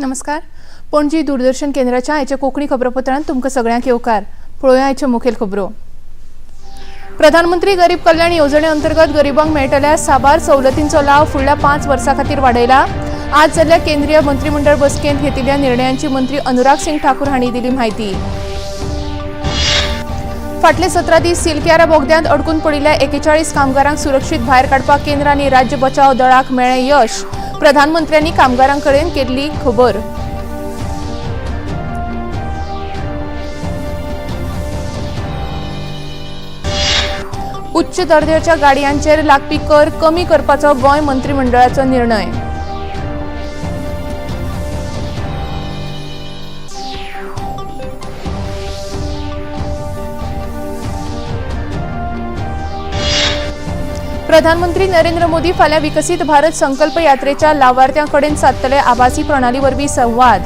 नमस्कार, पणजी दूरदर्शन केंद्राच्या आयच्या कोंकणी खबरापत्रांत तुमकां सगळ्यांक येवकार. पळोवया आयच्यो मुखेल खबरो. प्रधानमंत्री गरीब कल्याण येवजणे अंतर्गत गरिबांक मेळटल्या साबार सवलतींचो लाव फुडल्या 5 वर्सां खातीर वाडयला. आज जाल्ल्या केंद्रीय मंत्रिमंडळ बसकेंत घेतिल्ल्या निर्णयांची मंत्री अनुराग सिंग ठाकूर हांणी दिली म्हायती. फाटले 17 दीस सिलक्यारा बोगद्यांत अडकून पडिल्ल्या 41 कामगारांक सुरक्षीत भायर काडपाक केंद्र आनी राज्य बचाव दळाक मेळ्ळें यश. प्रधानमंत्र्यांनी कामगारां कडेन केल्ली खबर. उच्च दर्जाच्या गाडयांचेर लागपी कर कमी करपाचो गोंय मंत्रिमंडळाचो निर्णय. प्रधानमंत्री नरेंद्र मोदी फाल्यां विकसीत भारत संकल्प यात्रेच्या लावार्थ्यां कडेन सादतले आभासी प्रणाली वरवीं संवाद.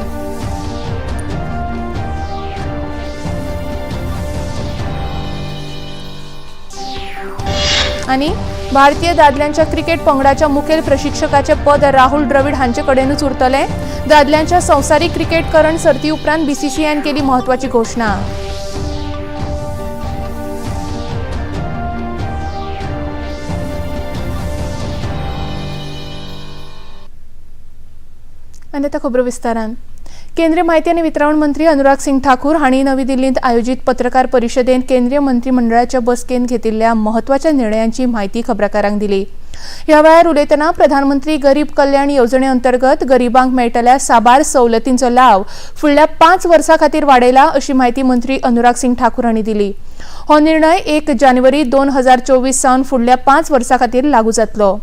आनी भारतीय दादल्यांच्या क्रिकेट पंगडाच्या मुखेल प्रशिक्षकाचें पद राहुल द्रविड हांचे कडेनूच उरतलें. दादल्यांच्या संवसारीक क्रिकेट करंड सर्ती उपरांत बीसीसीआयन केली म्हत्वाची घोशणा. आनी आतां खबरो विस्तारान. केंद्रीय माहिती आनी वितरावण मंत्री अनुराग सिंग ठाकूर हांणी नवी दिल्लींत आयोजीत पत्रकार परिशदेंत केंद्रीय मंत्रिमंडळाच्या बसकेंत घेतिल्ल्या म्हत्वाच्या निर्णयांची म्हायती खबराकारांक दिली. ह्या वेळार उलयतना प्रधानमंत्री गरीब कल्याण येवजणे अंतर्गत गरिबांक मेळटल्या साबार सवलतींचो लाव फुडल्या 5 वर्सां खातीर वाडयला अशी म्हायती मंत्री अनुराग सिंग ठाकूर हांणी दिली. हो निर्णय 1 जानेवारी 2024 सावन फुडल्या 5 वर्सां खातीर लागू जातलो.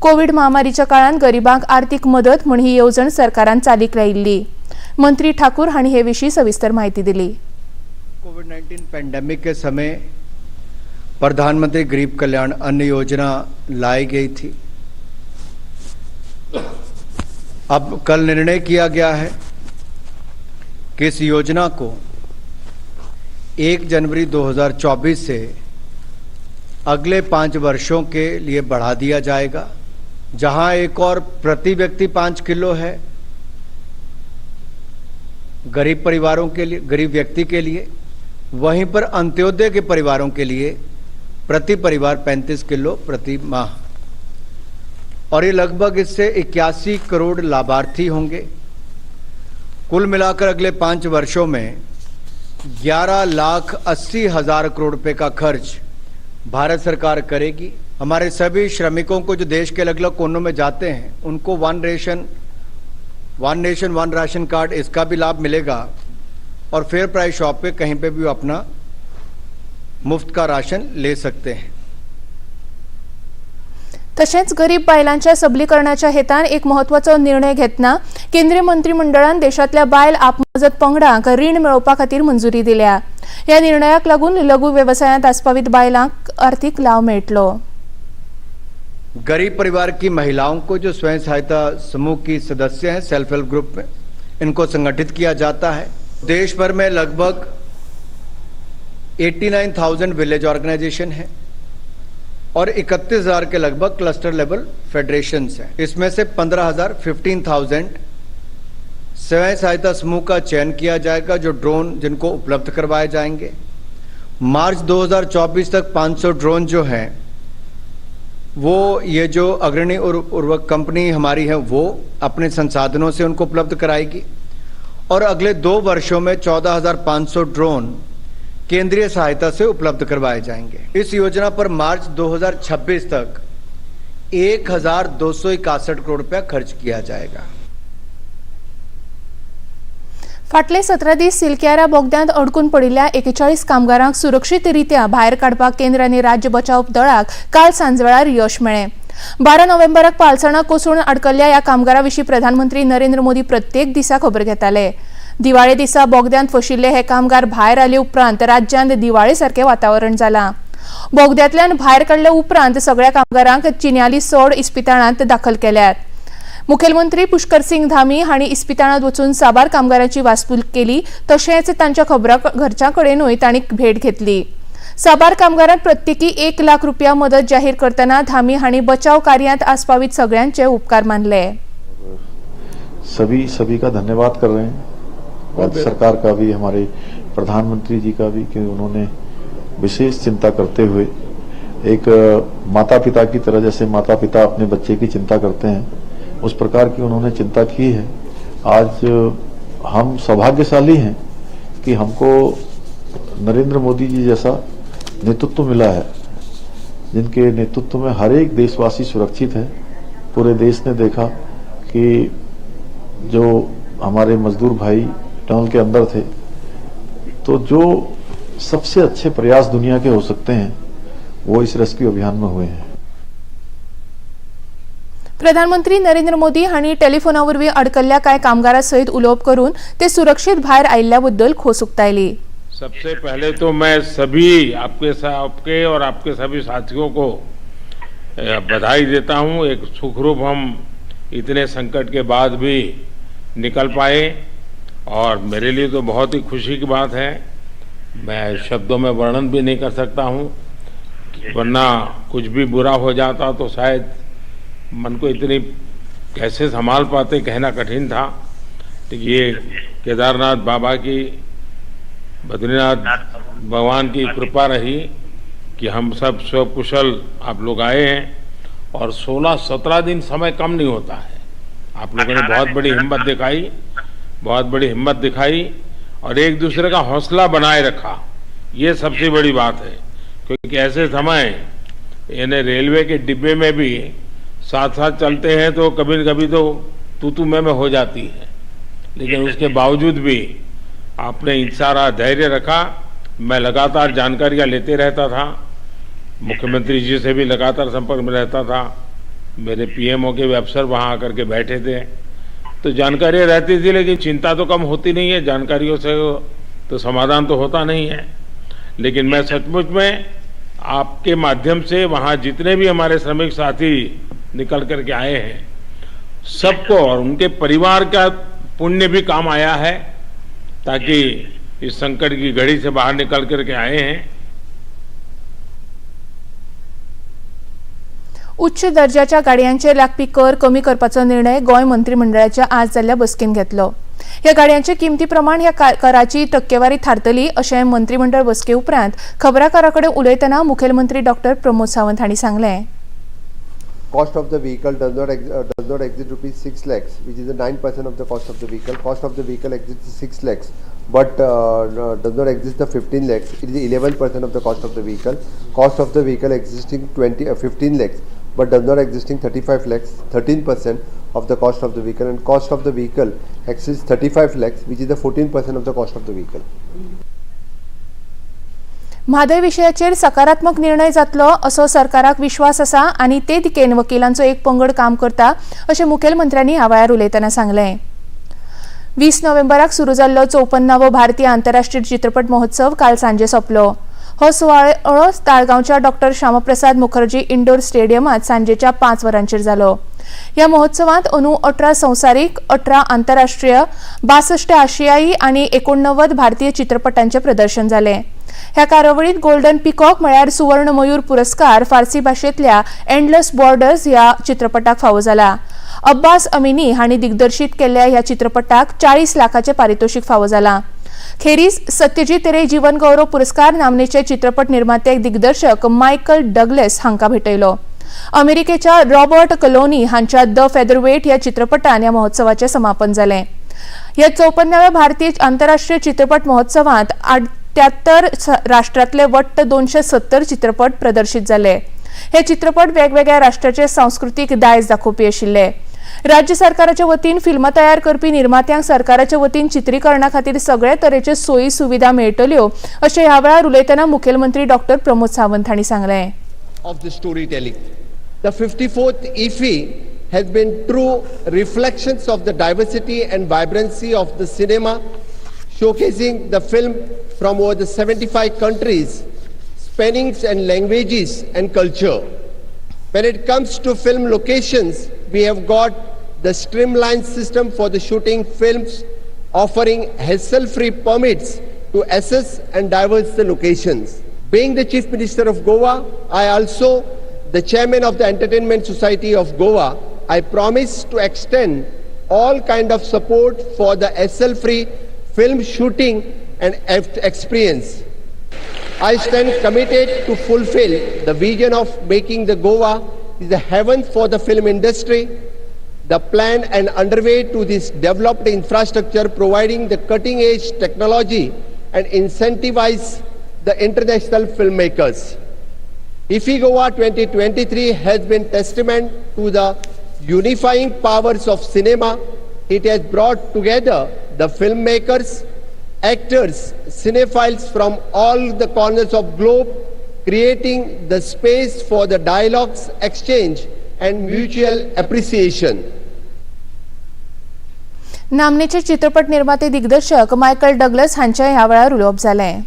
कोविड महामारीच्या काळांत गरिबांक आर्थिक मदत म्हूण ही येवजण सरकारान चालीक लायिल्ली. मंत्री ठाकूर हांणी हे विशीं सविस्तर माहिती दिली. कोविड-19 पेंडेमिक के समय प्रधानमंत्री गरीब कल्याण अन्न योजना लाई गई थी. अब कल निर्णय किया गया है कि इस योजना को 1 जनवरी 2024 से अगले 5 वर्षों के लिए बढ़ा दिया जाएगा. जहां एक और प्रति व्यक्ति 5 किलो है गरीब परिवारों के लिए, गरीब व्यक्ति के लिए, वहीं पर अंत्योदय के परिवारों के लिए प्रति परिवार 35 किलो प्रति माह, और ये लगभग इससे 81 करोड़ लाभार्थी होंगे. कुल मिलाकर अगले 5 वर्षों में 11,80,000 करोड़ रुपए का खर्च भारत सरकार करेगी. हमारे सभी श्रमिकों को जो देश के अलग अलग कोनों में जाते हैं, उनको one nation one ration card, इसका भी लाभ मिलेगा और फेयर प्राइस शॉप पे कहीं पे भी वो अपना मुफ्त का राशन ले सकते हैं. तशेंच गरीब बायलांच्या सबलीकरणाच्या हेतान एक म्हत्वाचो निर्णय घेतना केंद्रीय मंत्रिमंडळान देशांतल्या बायल आपमजत पंगडांक रीण मेळोवपा खातीर मंजुरी दिल्या. ह्या निर्णयाक लागून लघु वेवसायांत आस्पावीत बायलांक आर्थिक लाव मेळटलो. गरीब परिवार की महिलाओं को, जो स्वयं सहायता समूह की सदस्य हैं, सेल्फ हेल्प ग्रुप में, इनको संगठित किया जाता है. देश भर में लगभग 89,000 विलेज ऑर्गेनाइजेशन है और 31,000 के लगभग क्लस्टर लेवल फेडरेशंस हैं. इसमें से 15,000, 15,000 स्वयं सहायता समूह का चयन किया जाएगा, जो ड्रोन जिनको उपलब्ध करवाए जाएंगे. मार्च 2024 तक 500 ड्रोन जो हैं, वो ये जो अग्रणी उर्वरक कंपनी हमारी है, वो अपने संसाधनों से उनको उपलब्ध कराएगी और अगले 2 वर्षों में 14,500 ड्रोन केंद्रीय सहायता से उपलब्ध करवाए जाएंगे. इस योजना पर मार्च 2026 तक 1,261 करोड़ रुपया खर्च किया जाएगा. फाटले 17 दीस सिलक्यारा बोगद्यांत अडकून पडिल्ल्या 41 कामगारांक सुरक्षीत रित्या भायर काडपाक केंद्र आनी राज्य बचाव दळाक काल सांजवेळार यश मेळ्ळें. 12 नोव्हेंबराक पालसणां कोसळून अडकल्ल्या ह्या कामगारां विशीं प्रधानमंत्री नरेंद्र मोदी प्रत्येक दिसा खबर घेताले. दिवाळे दिसा बोगद्यांत फशिल्ले हे कामगार भायर आले उपरांत राज्यांत दिवाळे सारकें वातावरण जालां. बोगद्यांतल्यान भायर काडले उपरांत सगळ्या कामगारांक चिन्याली सोड इस्पितळांत दाखल केल्यात. मुखेलमंत्री पुष्कर सिंग धामी हांणी इस्पितळांत वचून साबार कामगारांची वासपूस केली. तशेंच तांच्या खबरा घरच्यां कडेनूय तांणी भेट घेतली. साबार कामगारांक प्रत्येकी 1 लाख रुपया मदत जाहीर करतना धामी हांणी बचाव कार्यांत आस्पावीत सगळ्यांचे उपकार मानले. सभी सभी का धन्यवाद कर रहे हैं, राज्य सरकार का भी, हमारे प्रधानमंत्री जी का भी, कि उन्होंने विशेष चिंता करते हुए एक माता पिता की तरह, जैसे माता पिता अपने बच्चे की चिंता करते हैं, उस प्रकार की उन्होंने चिंता की है। आज हम सौभाग्यशाली हैं कि हमको नरेंद्र मोदी जी जैसा नेतृत्व मिला है, जिनके नेतृत्व में हर एक देशवासी सुरक्षित है। पूरे देश ने देखा कि जो हमारे मजदूर भाई टनल के अंदर थे, तो जो सबसे अच्छे प्रयास दुनिया के हो सकते हैं वो इस रेस्क्यू अभियान में हुए हैं। प्रधानमंत्री नरेंद्र मोदी हांणी टेलिफोना वरवीं अडकल्ल्या कांय कामगारां सयत उलोवप करून ते सुरक्षीत भायर आयिल्ल्या बद्दल खोस उक्तायली। सबसे पहले तो मैं सभी आपके आपके और आपके सभी साथियों को बधाई देता हूं। एक सुखरूप हम इतने संकट के बाद भी निकल पाए और मेरे लिए तो बहुत ही खुशी की बात है। मैं शब्दों में वर्णन भी नहीं कर सकता हूं, वरना कुछ भी बुरा हो जाता तो शायद मन को इतनी कैसे संभाल पाते, कहना कठिन था। तो ये केदारनाथ बाबा की, बद्रीनाथ भगवान की कृपा रही कि हम सब सकुशल आप लोग आए हैं। और 16-17 दिन समय कम नहीं होता है। आप लोगों ने बहुत बड़ी हिम्मत दिखाई, बहुत बड़ी हिम्मत दिखाई और एक दूसरे का हौसला बनाए रखा, ये सबसे बड़ी बात है। क्योंकि ऐसे समय यानी रेलवे के डिब्बे में भी साथ साथ चलते हैं तो कभी न कभी तो तू तू मैं हो जाती है, लेकिन उसके बावजूद भी आपने सारा धैर्य रखा। मैं लगातार जानकारियाँ लेते रहता था, मुख्यमंत्री जी से भी लगातार संपर्क में रहता था, मेरे पीएमओ के भी अफसर वहाँ आकर के बैठे थे, तो जानकारियाँ रहती थी। लेकिन चिंता तो कम होती नहीं है, जानकारियों से तो समाधान तो होता नहीं है। लेकिन मैं सचमुच में आपके माध्यम से वहाँ जितने भी हमारे श्रमिक साथी निकल करके आए हैं सबको और उनके परिवार का पुण्य भी काम आया है, ताकि इस संकट की घड़ी से बाहर निकल करके आए हैं। उच्च दर्जाच्या गाडयांचेर लागपी कर कमी करपाचो निर्णय गोंय मंत्रिमंडळाच्या आज जाल्ल्या बसकेन घेतलो। ह्या गाडयांचे किमती प्रमाण ह्या कराची टक्केवारी थारतली अशें मंत्रिमंडळ बसके उपरांत खबराकारां कडेन उलयतना मुखेलमंत्री डॉक्टर प्रमोद सावंत हांणी सांगलें। Cost of the vehicle does not exceed rupees 6 lakhs, which is the 9% of the cost of the vehicle. Cost of the vehicle exceeds 6 lakhs, but does not exceed the 15 lakhs. It is 11% of the cost of the vehicle. Cost of the vehicle existing 15 lakhs, but does not existing 35 lakhs, 13% of the cost of the vehicle, and cost of the vehicle exceeds 35 lakhs, which is the 14% of the cost of the vehicle. Mhadei विशयाचेर सकारात्मक निर्णय जातलो असो सरकाराक विश्वास आसा आनी ते दिकेन वकिलांचो एक पंगड काम करता अशें मुखेलमंत्र्यांनी ह्या वेळार उलयतना सांगलें। 20 नोव्हेंबराक सुरू जाल्लो 54वो भारतीय आंतरराष्ट्रीय चित्रपट महोत्सव काल सांजे सोंपलो। हो सुवाळो ताळगांवच्या डॉक्टर श्यामप्रसाद मुखर्जी इंडोर स्टेडियमांत सांजेच्या 5 वरांचेर जालो। ह्या महोत्सवांत अंदू 18 संवसारीक, 18 आंतरराष्ट्रीय, 62 आशियाई आनी 89 भारतीय चित्रपटांचें प्रदर्शन जालें। ह्या कार्यावळींत गोल्डन पिकॉक म्हळ्यार सुवर्ण मयूर पुरस्कार फार्सी भाशेंतल्या एंडलेस बॉर्डर्स ह्या चित्रपटाक फावो जाला। अब्बास अमिनी हांणी दिग्दर्शीत केल्ल्या ह्या चित्रपटाक 40 लाखाचें पारितोषिक फावो जाला। खेरीज सत्यजीत रे जीवन गौरव पुरस्कार नामनेचे चित्रपट निर्माते दिग्दर्शक मायकल डगलेस हांकां भेटयलो। अमेरिकेच्या रॉबर्ट कलोनी हांच्या the featherweight ह्या चित्रपटान ह्या महोत्सवाचें समापन जालें। ह्या 54व्या भारतीय आंतरराष्ट्रीय चित्रपट महोत्सवांत 78 राष्ट्रांतले वट्ट 270 चित्रपट प्रदर्शीत जाले। हे चित्रपट वेगवेगळ्या राष्ट्राचे सांस्कृतीक दायज दाखोवपी आशिल्ले। राज्य सरकाराच्या वतीन फिल्मां तयार करपी निर्मात्यांक सरकाराच्या वतीन चित्रीकरणा खातीर सगळे तरेचे सोयी सुविधा मेळटल्यो अशें ह्या वेळार उलयतना मुखेलमंत्री डॉक्टर प्रमोद सावंत हांणी सांगलें। Of the storytelling. The 54th IFFI has been true reflections of the diversity and vibrancy of the cinema, showcasing the film from over the 75 countries, spanning and languages and culture. When it comes to film locations, we have got the streamlined system for the shooting films, offering hassle-free permits to assess and diverse the locations. Being the Chief Minister of Goa, I also the Chairman of the Entertainment Society of Goa, I promise to extend all kind of support for the hassle-free film shooting and experience. I stand committed to fulfill the vision of making the Goa is a heaven for the film industry. The plan and underway to this developed infrastructure providing the cutting-edge technology and incentivize the international filmmakers. IFFI Goa 2023 has been testament to the unifying powers of cinema. It has brought together the filmmakers, actors, cinephiles from all the corners of globe, creating the space for the dialogues, exchange and mutual appreciation. नामनेचे चित्रपट निर्माते दिग्दर्शक Michael Douglas हांचे ह्या वेळार उलोवप जालें.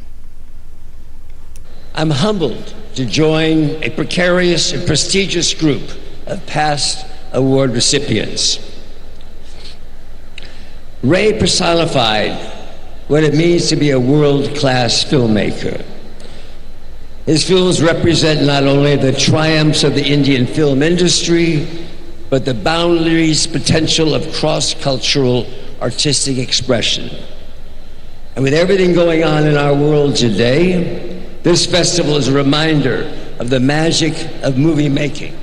I'm humbled to join a precarious and prestigious group of past award recipients. Ray personified what it means to be a world-class filmmaker. His films represent not only the triumphs of the Indian film industry, but the boundaries potential of cross-cultural artistic expression. And with everything going on in our world today, this festival is a reminder of the magic of movie making.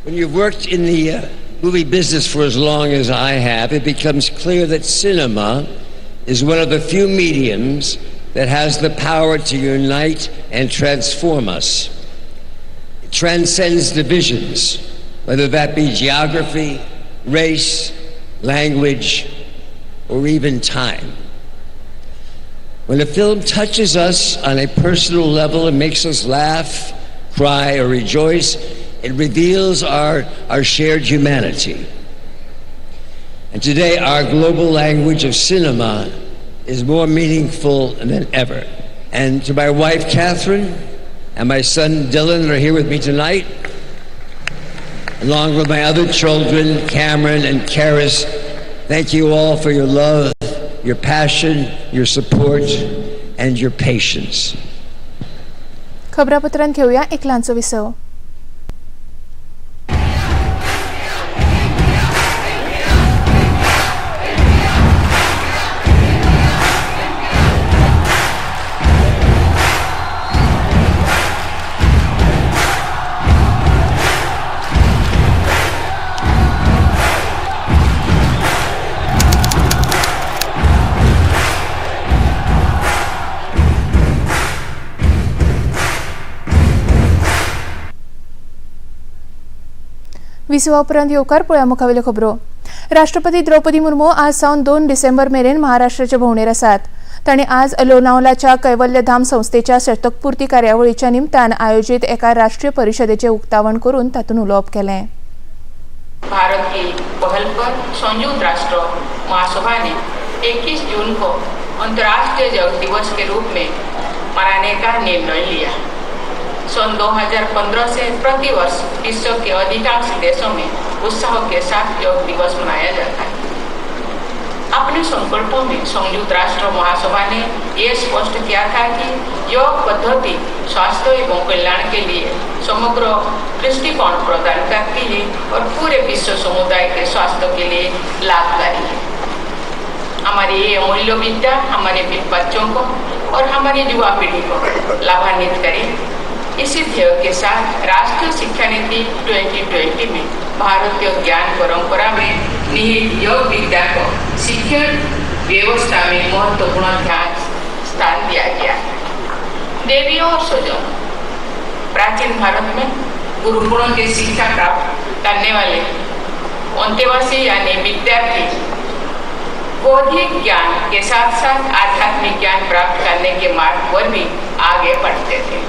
When you've worked in the movie business for as long as I have, it becomes clear that cinema is one of the few mediums that has the power to unite and transform us. It transcends divisions, whether that be geography, race, language, or even time. When a film touches us on a personal level and makes us laugh, cry, or rejoice, it reveals our shared humanity. And today, our global language of cinema is more meaningful than ever. And to my wife, Catherine, and my son, Dylan, that are here with me tonight, along with my other children, Cameron and Karis, thank you all for your love, your passion, your support, and your patience. खबरापत्रांत घेऊया एक ल्हानसो विसव. विसवा उपरांत येवकार पळया मुखावेल्यो खबरो. राष्ट्रपती द्रौपदी मुर्मू आज सावन 2 डिसेंबर मेरेन महाराष्ट्राचे भोंवडेर आसात. तांणी आज लोणावलाच्या कैवल्यधाम संस्थेच्या शतकपूर्ती कार्यावळीच्या निमतान आयोजीत एका राष्ट्रीय परिशदेचें उक्तावण करून तातूंत उलोवप केलें. भारत की पहल पर संयुक्त राष्ट्र महासभा ने 21 जून को अंतर्राष्ट्रीय योग दिवस के रूप में मनाने का निर्णय लिया. सन 2015 से प्रतिवर्ष विश्व के अधिकांश देशों में उत्साह के साथ योग दिवस मनाया जाता है. अपने संकल्पों में संयुक्त राष्ट्र महासभा ने यह स्पष्ट किया था कि योग पद्धति स्वास्थ्य एवं कल्याण के लिए समग्र दृष्टिकोण प्रदान करती है और पूरे विश्व समुदाय के स्वास्थ्य के लिए लाभकारी है. हमारी ये अमूल्य विद्या हमारे बच्चों को और हमारी युवा पीढ़ी को लाभान्वित करे. इसी ध्येय के साथ राष्ट्रीय शिक्षा नीति 2020 में भारतीय ज्ञान परंपरा में निहित योग विद्या को शिक्षण व्यवस्था में महत्वपूर्ण ध्यान स्थान दिया गया है. देवी और स्वजन, प्राचीन भारत में गुरुकुलों के शिक्षा प्राप्त करने वाले अंतेवासी यानी विद्यार्थी बौद्धिक ज्ञान के साथ साथ आध्यात्मिक ज्ञान प्राप्त करने के मार्ग पर भी आगे बढ़ते थे.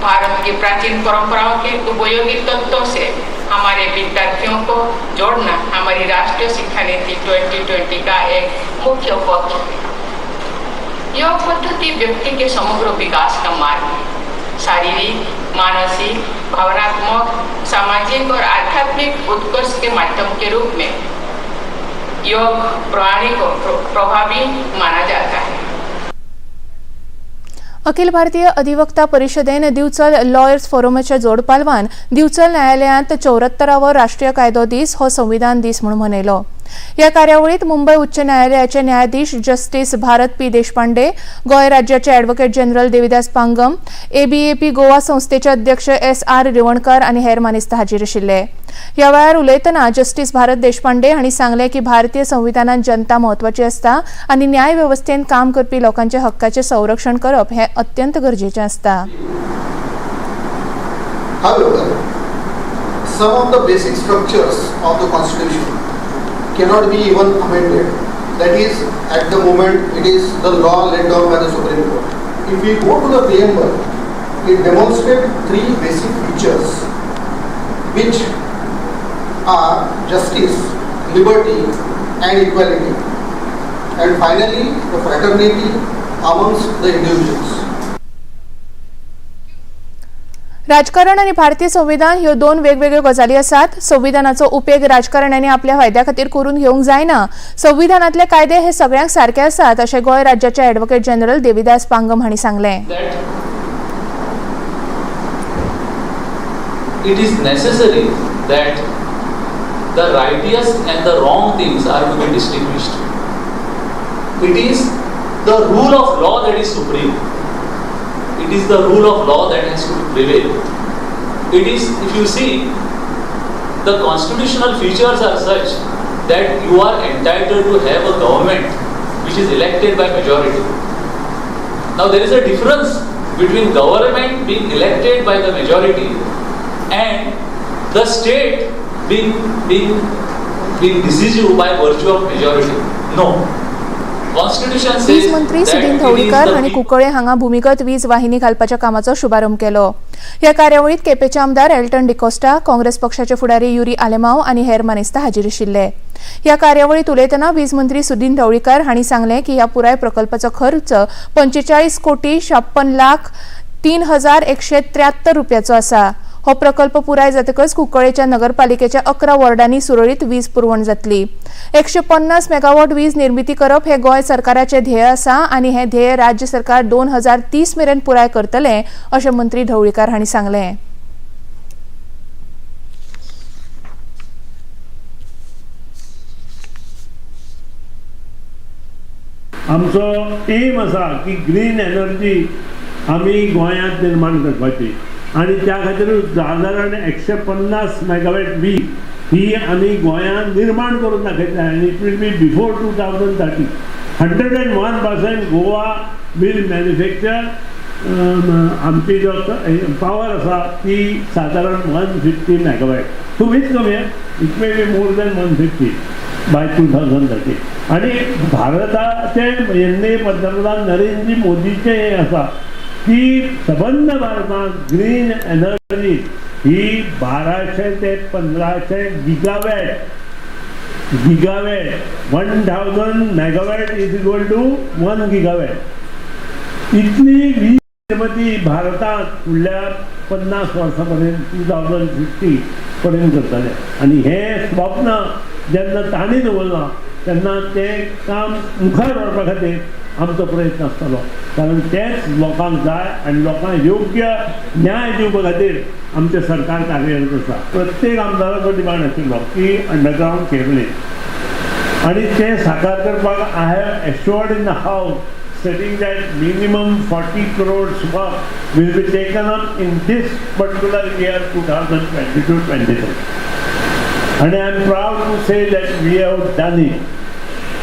भारत की प्राचीन परंपराओं के उपयोगी तत्वों से हमारे विद्यार्थियों को जोड़ना हमारी राष्ट्रीय शिक्षा नीति 2020 का एक मुख्य पक्ष है. योग पद्धति व्यक्ति के समग्र विकास का मार्ग है. शारीरिक, मानसिक, भावनात्मक, सामाजिक और आध्यात्मिक उत्कर्ष के माध्यम के रूप में योग प्रणाली को प्रभावी माना जाता है. अखिल भारतीय अधिवक्ता परिशदेन दिवचल लॉयर्स फोरमाच्या जोडपालवान दिवचल न्यायालयांत 74वो राष्ट्रीय कायदो दीस हो संविधान दीस म्हणून मनयलो. ह्या कार्यावळीत मुंबय उच्च न्यायालयाचे न्यायाधीश जस्टीस भारत पी देशपांडे, गोंय राज्याचे ॲडव्होकेट जनरल देविदास पांगम, एबीएपी गोवा संस्थेचे अध्यक्ष एस आर रिवणकर आनी हेर मानेस्त हाजीर आशिल्ले. ह्या वेळार उलयतना जस्टीस भारत देशपांडे हांणी सांगलें की भारतीय संविधानात जनता म्हत्वाची आसता आनी न्याय वेवस्थेन काम करपी लोकांच्या हक्काचें संरक्षण करप हें अत्यंत गरजेचें आसता. However, some of the basic structures of the constitution cannot be even amended. That is, at the moment, it is the law laid down by the Supreme Court. If we go to the preamble, it demonstrates three basic features, which are justice, liberty, and equality. And finally, the fraternity amongst the individuals. राजकारण आनी भारतीय संविधान ह्यो दोन वेगवेगळ्यो गजाली आसात. संविधानाचो उपेग राजकारण्यांनी आपल्या फायद्या खातीर करून घेवंक जायना. संविधानांतले कायदे हे सगळ्यांक सारके आसात, अशें गोंय राज्याचे ॲडव्होकेट जनरल देविदास पांगम हांणी सांगलें. That it is necessary that the righteous and the wrong things are to be distinguished. It is the rule of law that is supreme. It is the rule of law that has to prevail. It is, if you see, the constitutional features are such that you are entitled to have a government which is elected by majority. Now there is a difference between government being elected by the majority and the state being decisive by virtue of majority. No. Constitution वीज says मंत्री that Sudin it is Dhavalikar the हांणी people Cuncolim हांगा भूमिगत वीज वाहिनी घालपाच्या कामाचो शुभारंभ केलो. ह्या कार्यावळीत केपेचे आमदार एल्टन डिकोस्टा, काँग्रेस पक्षाचे फुडारी युरी आलेमाव आनी हेर मानेस्त हाजीर आशिल्ले. ह्या कार्यावळीत उलयतना वीज मंत्री सुदीन ढवळीकर हांणी सांगलें की ह्या पुराय प्रकल्पाचो खर्च 45,56,03,173 रुपयाचो आसा. हो प्रकल्प पुराय जातकच कुंकळेच्या नगरपालिकेच्या 11 वॉर्डांनी सुरळीत वीज पुरवण जातली. 150 मेगावॉट वीज निर्मिती करप हे गोंय सरकाराचें ध्येय आसा आनी हें ध्येय राज्य सरकार 2030 मेरेन पुराय करतले, अशें मंत्री ढवळीकार हांणी सांगलें. आमचो एम आसा की ग्रीन एनर्जी आमी गोंयांत निर्माण करपाची आनी त्या खातीर सादारण 150 मेगावॅट वीज ही आमी गोंयांत निर्माण करून दाखयतले आनी it will be before 2030. 101% Goa will manufacture. आमची जो पावर आसा ती सादारण 150 मेगावॅट, तुमीच कमी, it may be more than 150 by 2030. आनी भारताचे माननीय पंतप्रधान नरेंद्र मोदीचें हें आसा की सबंद भारतांत ग्रीन एनर्जी ही 1200 ते 1500 gigawatt, gigawatt, 1000 megawatt is equal to 1 gigawatt, इतली वीज निर्मिती भारतांत फुडल्या 50 वर्सां पर्यंत, 2050 पर्यंत करतले. आनी हें स्वप्न जेन्ना तांणी दवरलां तेन्ना तें काम मुखार व्हरपा खातीर आमचो प्रयत्न आसतलो, कारण तेंच लोकांक जाय आनी लोकांक योग्य न्याय दिवपा खातीर आमचें सरकार कार्यरत आसा. प्रत्येक आमदाराचो डिमांड आशिल्लो की अंडरग्रावंड केबलींग आनी तें साकार करपाक I have assured in the house, stating that minimum 40 crores work will be taken up in this particular year 2022-23. And I am proud to say that we have done it.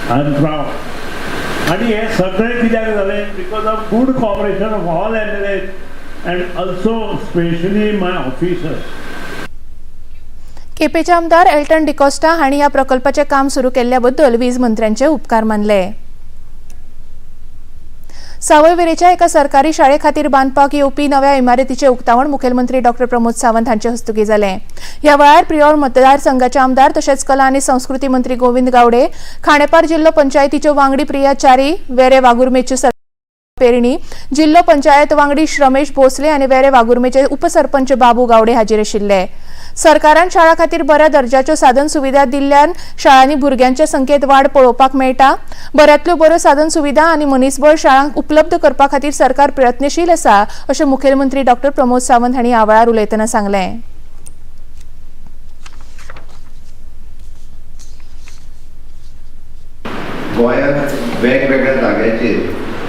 I am proud. आणि हे सगळें कित्याक जालें? Because of good cooperation of all MLA and also specially my officers. केपेचे आमदार Elton D'Costa हांणी ह्या प्रकल्पाचें काम सुरू केल्ल्या बद्दल वीज मंत्र्यांचे उपकार मानले. सावयवेरेच्या एका सरकारी शाळे खातीर बांदपाक येवपी नव्या इमारतीचें उक्तावण मुखेलमंत्री डॉक्टर प्रमोद सावंत हांचे हस्तुकीं जालें. ह्या वेळार प्रियोळ मतदारसंघाचे आमदार तशेंच कला आनी संस्कृती मंत्री गोविंद गावडे, खांडेपार जिल्लो पंचायतीच्यो वांगडी प्रिया च्यारी, वेरे वागुर्मेच्यो पेरणी, जिल्लो पंचायत वांगडी श्रमेश भोसले आनी वेरे वागुर्मेचे उपसरपंच बाबू गावडे हाजीर आशिल्ले. सरकारान शाळां खातीर बऱ्या दर्जाच्यो साधन सुविधा दिल्ल्यान शाळांनी भुरग्यांच्या संख्येत वाड पळोवपाक मेळटा. बऱ्यांतल्यो बऱ्यो साधन सुविधा आनी मनीसबळ शाळांक उपलब्ध करपा खातीर सरकार प्रयत्नशील आसा अशें मुखेलमंत्री डॉ प्रमोद सावंत हांणी ह्या वेळार उलयतना सांगलें. गोंयांत वेगवेगळ्या जाग्याचेर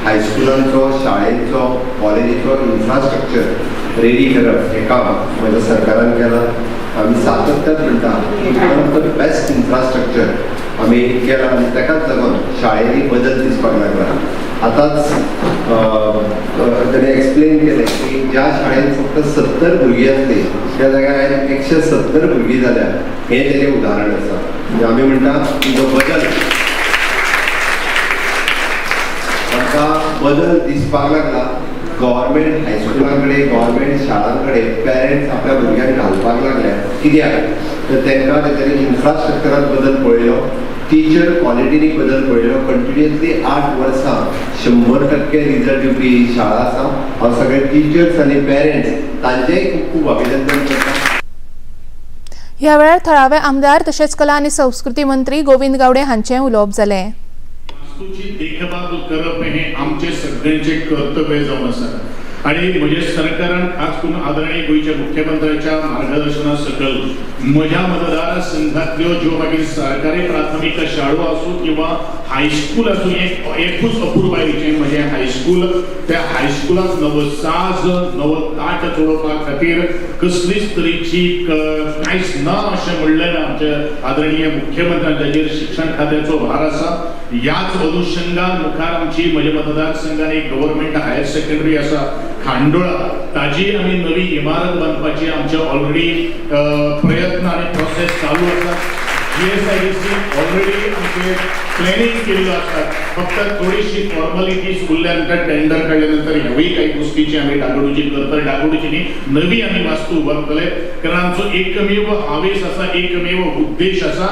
हायस्कुलांचो, शाळेंचो, कॉलेजीचो इन्फ्रास्ट्रक्चर रेडी करप हें काम म्हज्या सरकारान केलां. आमी सातत्यान म्हणटा one of the best infrastructure आमी केलां आनी ताकाच लागून शाळेंनी बदल दिसपाक लागला. आतांच ताणें एक्सप्लेन केलें की ज्या शाळेंत फक्त 70 भुरगीं आसलीं त्या जाग्यार आयज 170 भुरगीं जाल्या, हें तेजें उदाहरण आसा. म्हणजे आमी म्हणटा की जो बदल आमकां बदल दिसपाक लागला, गव्हर्मेंट हायस्कुलां कडेन, गव्हर्मेंट शाळां कडेन पेरंट्स आपल्या भुरग्यांक घालपाक लागल्या. कित्याक तर तांकां तेंच्यांनी इन्फ्रास्ट्रक्चरांत बदल पळयलो, टिचर क्वॉलिटीनी बदल पळयलो. कंटिन्युअसली 8 वर्सां 100% रिजल्ट दिवपी ही शाळा आसा. हांव सगळे टिचर्स आनी पेरंट्स तांचेय खूब खूब अभिनंदन करता. ह्या वेळार थळावे आमदार तशेंच कला आनी संस्कृती मंत्री गोविंद गावडे हांचें उलोवप जालें. वास्तूची देखभाल करप हें आमचें सगळ्यांचें कर्तव्य जावन आसा आनी म्हजे सरकारान खास करून आदरणीय गोंयच्या मुख्यमंत्र्याच्या मार्गदर्शना सकयल म्हज्या मतदारसंघातल्यो ज्यो मागीर सरकारी प्राथमीक शाळो आसूं किंवा हायस्कूल आसूं, एकूच अपुरबायेचें म्हजें हायस्कूल, त्या हायस्कुलाक नवो साज नवो ताट चडोवपा खातीर कसलीच तरेची कांयच ना अशें म्हणलें ना आमच्या आदरणीय मुख्यमंत्र्यान, जाचेर शिक्षण खात्याचो भार आसा. ह्याच अनुशंगान मुखार आमची म्हज्या मतदारसंघान एक गव्हर्मेंट हायर सेकंडरी आसा खांडोळा, ताजी आमी नवी इमारत बांदपाची आमचे ऑलरेडी प्रयत्न आनी प्रोसेस चालू आसा. GSIDC already आमचे प्लॅनिंग केल्लो आसा, फक्त थोडीशी फॉर्मलिटीज उरल्या नंतर टेंडर काडल्या नंतर ह्यावूय काही गोष्टीची आमी डागडुजी करतले. डागडुजी न्ही, नवी आमी वास्तू उबारतले, कारण आमचो एकमेव हावेस आसा, एकमेव उद्देश आसा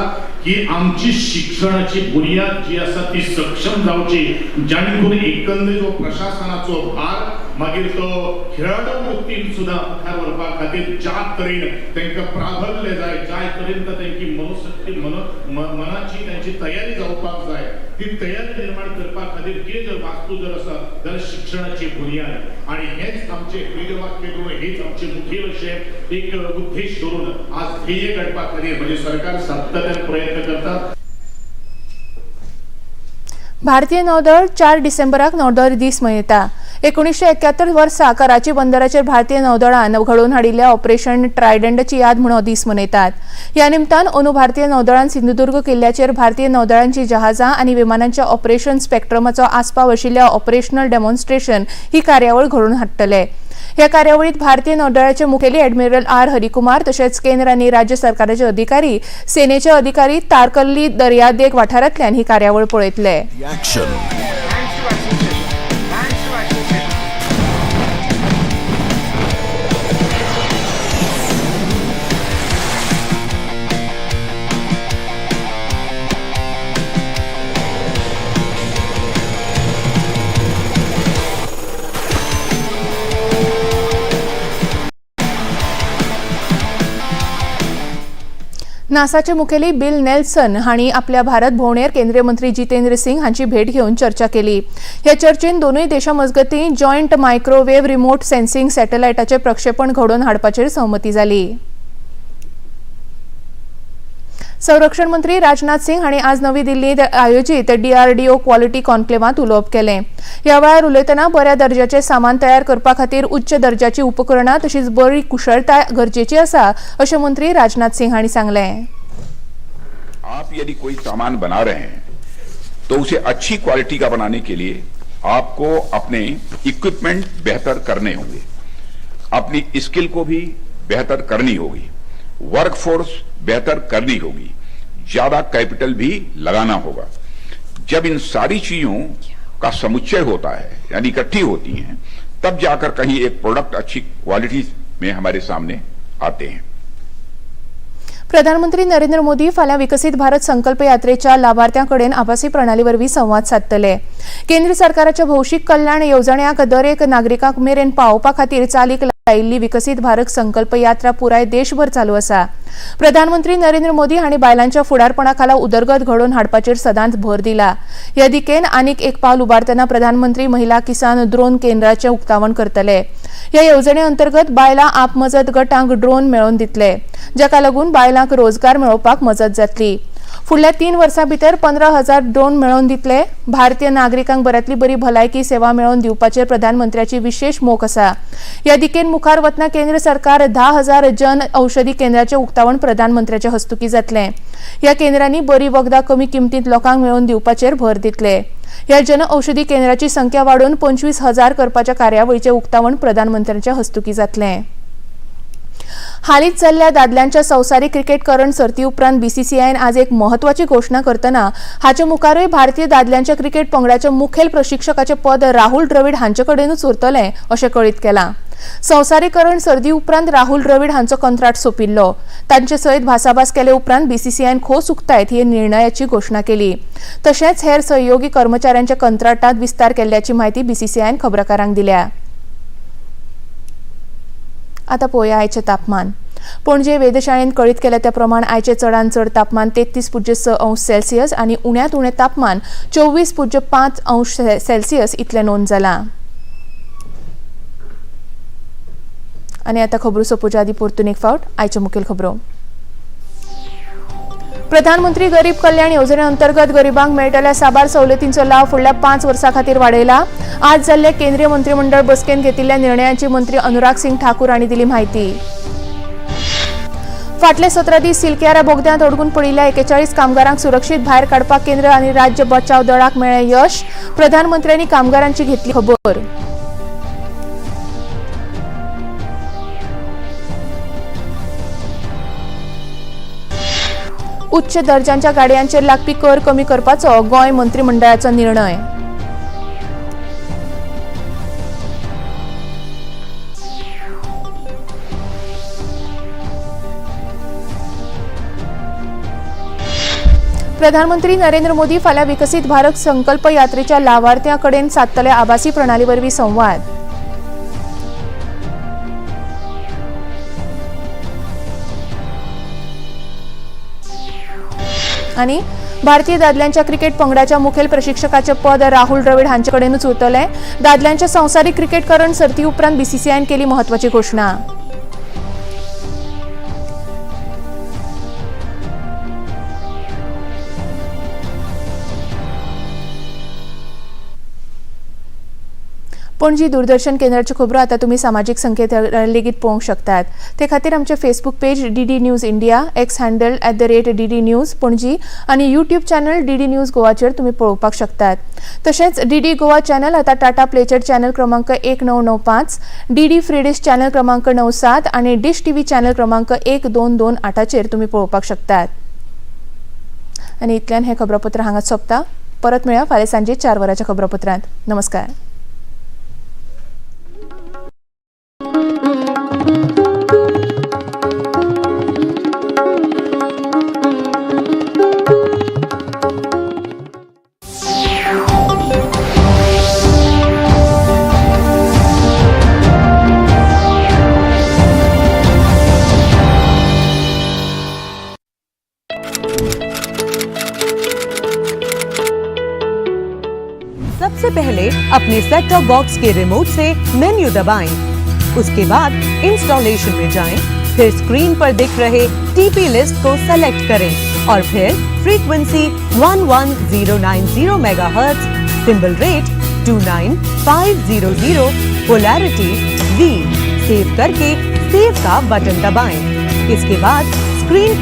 की आमची शिक्षणाची बुनियाद जी आसा ती सक्षम जावची, जाणे करून एकंदरीत जो प्रशासनाचो भार मागीर तो खेळाडू वृत्तीन सुद्दां मुखार व्हरपा खातीर ज्या तरेन तांकां प्राबल्य जाय, ज्या तरेन तांची मनोशक्ती मनाची तांची तयारी जावपाक जाय, ती तयारी निर्माण करपा खातीर कितें जर वास्तू जर आसा जाल्यार शिक्षणाची बुनियाद. आनी हेच आमचें ब्रीदवाक्य करून, हेच आमचें मुखेल अशें एक उद्देश धरून आज ध्येय काडपा खातीर म्हणजे सरकार सातत्यान प्रयत्न करता. भारतीय नौदळ 4 डिसेंबराक नौदळ दीस मनयता. 1971 वर्सा कराची बंदराचेर भारतीय नौदळान घडोवन हाडिल्ल्या ऑपरेशन ट्रायडंटची याद म्हूण हो दीस मनयतात. ह्या निमतान अंदू भारतीय नौदळान सिंधुदुर्ग किल्ल्याचेर भारतीय नौदळांची जहाजां आनी विमानांच्या ऑपरेशन स्पेक्ट्रमाचो आस्पाव आशिल्ल्या ऑपरेशनल डेमॉन्स्ट्रेशन ही कार्यावळ घडोवन हाडटले. ह्या कार्यावळीत भारतीय नौदळाचे मुखेली ॲडमिरल आर हरिकुमार तशेंच केंद्र आनी राज्य सरकाराचे अधिकारी, सेनेचे अधिकारी तारकर्ली दर्यादेग वाठारांतल्यान ही कार्यावळ पळयतले. नासाचे मुखेली बिल नेल्सन हांणी आपल्या भारत भोंवडेर केंद्रीय मंत्री जितेंद्र सिंग हांची भेट घेवन चर्चा केली. ह्या चर्चेन दोनूय देशां मजगतीं जॉयंट मायक्रोवेव्ह रिमोट सेन्सिंग सॅटेलायटाचें प्रक्षेपण घडोवन हाडपाचेर सहमती जाली. संरक्षण मंत्री राजनाथ सिंग हांणी आज नवी दिल्लींत आयोजीत डीआरडीओ क्वॉलिटी कॉन्क्लेवांत उलोवप केलें. ह्या वेळार उलयतना बऱ्या दर्जाचें सामान तयार करपा खातीर उच्च दर्जाची उपकरणां तशीच बरी कुशळताय गरजेची आसा अशें मंत्री राजनाथ सिंग हांणी सांगलें. आप यदि कोई सामान बना रहे हैं तो उसे अच्छी क्वालिटी का बनाने के लिए आपको अपने इक्विपमेंट बेहतर करने होंगे, अपनी स्किल को भी बेहतर करनी होगी, वर्कफोर्स बेहतर करनी होगी, ज्यादा कैपिटल भी लगाना होगा। जब इन सारी चीजों का समुच्चय होता है, यानी इकट्ठी होती हैं, तब जाकर कहीं एक प्रोडक्ट अच्छी क्वालिटी में हमारे सामने आते हैं। प्रधानमंत्री नरेंद्र मोदी फाल्यां विकसीत भारत संकल्प यात्रेच्या लाभार्थ्यां कडेन आभासी प्रणाली वरवीं संवाद सादतले. केंद्र सरकाराच्या भौशीक कल्याण येवजण्यांक दरेक नागरिकांक मेरेन पावोवपा खातीर चालीक लायिल्ली विकसीत भारत संकल्प यात्रा पुराय देशभर चालू आसा. प्रधानमंत्री नरेंद्र मोदी हांणी बायलांच्या फुडारपणा खाला उदरगत घडोवन हाडपाचेर सदांच भर दिला. ह्या दिकेन आनीक एक पावल उबारतना प्रधानमंत्री महिला किसान ड्रोन केंद्राचें उक्तावण करतले. ह्या येवजणे अंतर्गत बायलां आपमजत गटांक ड्रोन मेळोवन दितले, जाका लागून बायलांक रोजगार मेळोवपाक मजत जातली. फुडल्या 3 वर्सां भितर 15,000 ड्रोन मेळोवन दितले. भारतीय नागरिकांक बऱ्यांतली बरी भलायकी सेवा मेळोवन दिवपाचेर प्रधानमंत्र्याची विशेष मोख आसा. ह्या दिकेन मुखार वतना केंद्र सरकार 10,000 जन औषधी केंद्राचें उक्तावण प्रधानमंत्र्याचे हस्तुकीं जातलें. ह्या केंद्रांनी बरी वखदां कमी किमतींत लोकांक मेळोवन दिवपाचेर भर दितले. ह्या जन औषधी केंद्राची संख्या वाडोवन 25,000 करपाच्या कार्यावळीचें उक्तावण प्रधानमंत्र्याचे हस्तुकीं जातलें. हालींच जाल्ल्या दादल्यांच्या संवसारीक क्रिकेट करंड सर्ती उपरांत बीसीसीआयन आज एक म्हत्वाची घोशणा करतना हाचे मुखारूय भारतीय दादल्यांच्या क्रिकेट पंगडाच्या मुखेल प्रशिक्षकाचें पद राहुल द्रविड हांचे कडेनूच उरतलें अशें कळीत केलां. संवसारीक करंड सर्ती उपरांत राहुल द्रविड हांचो कंत्राट सोंपिल्लो. तांचे सयत भासाभास केले उपरांत बीसीसीआयन खोस उक्तायत ही निर्णयाची घोशणा केली. तशेंच हेर सहयोगी कर्मचाऱ्यांच्या कंत्राटांत विस्तार केल्ल्याची म्हायती बीसीसीआयन खबराकारांक दिल्या. आता पळोवया आयचें तापमान. पणजे वेधशाळेन कळीत केलें त्या प्रमाण आयचें चडांत चड तापमान 33.6 अंश सेल्सियस आनी उण्यांत उणें तापमान 24.5 अंश सेल्सियस इतलें नोंद जालां. आनी आतां खबरो सोंपोवच्या आदीं परतून एक फावट आयच्यो मुखेल खबरो. प्रधानमंत्री गरीब कल्याण येवजणे अंतर्गत गरिबांक मेळटल्या साबार सवलतींचो लाव फुडल्या 5 वर्सां खातीर वाडयला. आज जाल्ल्या केंद्रीय मंत्रिमंडळ बसकेन घेतिल्ल्या निर्णयाची मंत्री अनुराग सिंग ठाकूर हांणी दिली म्हायती. फाटले 17 दीस सिलक्यारा बोगद्यांत अडकून पडिल्ल्या 41 कामगारांक सुरक्षीत भायर काडपाक केंद्र आनी राज्य बचाव दळाक मेळ्ळें यश. प्रधानमंत्र्यांनी कामगारांची घेतली खबर. उच्च दर्जांच्या गाडयांचेर लागपी कर कमी करपाचो गोंय मंत्रिमंडळाचो निर्णय. प्रधानमंत्री नरेंद्र मोदी फाल्यां विकसीत भारत संकल्प यात्रेच्या लावार्थ्यां कडेन सादतले आभासी प्रणाली वरवीं संवाद. आनी भारतीय दादल्यांच्या क्रिकेट पंगडाच्या मुखेल प्रशिक्षकाचें पद राहुल द्रविड हांचे कडेनूच उरतलें. दादल्यांच्या संवसारीक क्रिकेट करंड सर्ती उपरांत बीसीसीआयन केली म्हत्वाची घोशणा. पणजी दूरदर्शन केंद्राच्यो खबरो आतां तुमी सामाजीक संकेतथळार लेगीत पळोवंक शकतात. ते खातीर आमचें Facebook page DD news India, X handle @DD news Panaji आनी यूट्यूब चॅनल डीडी न्यूज गोवाचेर तुमी पळोवपाक शकतात. तशेंच डीडी गोवा चॅनल आतां टाटा प्लेचेर चॅनल क्रमांक 1995, डीडी फ्री डिश चॅनल क्रमांक 97 आनी डिश टीव्ही चॅनल क्रमांक 1228चेर तुमी पळोवपाक शकतात. आनी इतल्यान हें खबरापत्र हांगाच सोंपता. परत मेळया फाल्यां सांजे 4 वरांच्या खबरापत्रांत. नमस्कार. सबसे पहले अपने सेट टॉप बॉक्स के रिमोट से मेन्यू दबाएं। उसके बाद इंस्टॉलेशन में जाएं, फिर स्क्रीन पर दिख रहे टीपी लिस्ट को सेलेक्ट करें और फिर frequency 11090 megahertz, symbol rate 29500, polarity V save करके सेव का बटन दबाएं। इसके बाद स्क्रीन पर